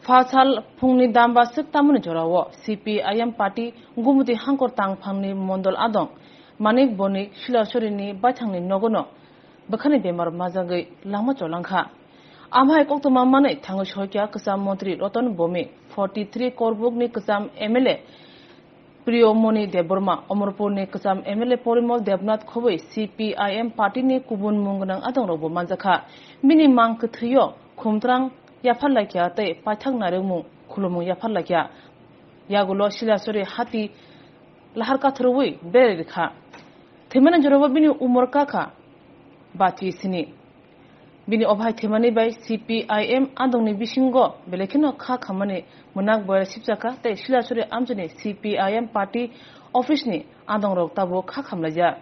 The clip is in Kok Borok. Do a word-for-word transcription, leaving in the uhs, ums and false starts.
Phasal phungni damba swk tamoni jorao C P I M party Gumudi Hangkor Tangphangni mondol adong Manik Bonik Silasorini baithangni nogono bwkhani bemar majagwi langma cholangkha. Amhai koktwma manwi thangwi soikha kwcham montri Roton Bomi, forty three Korbukni kwcham M L A Priyomoni Debbarma, Omorpurni kwcham M L A Porimol Debnath khobwi C P I M partyni kubun mung gwnang adongrokbo manjakha. Bini mang kwthwio khumtrang yapharlaikha tei paithak narwkmung khulumung yapharlaikha. Yagulo Silasori hati lahar kathorwi berai rikha. Thwimani jorabo bini umor kakha bachi sini. Bini obo hai thwimani bai C P I M adongni bisingo belai kheno kha khammani mwnak boyar sipjakha tei Silasori amchini C P I M party office ni adongrok tabuk kha khamlaijak.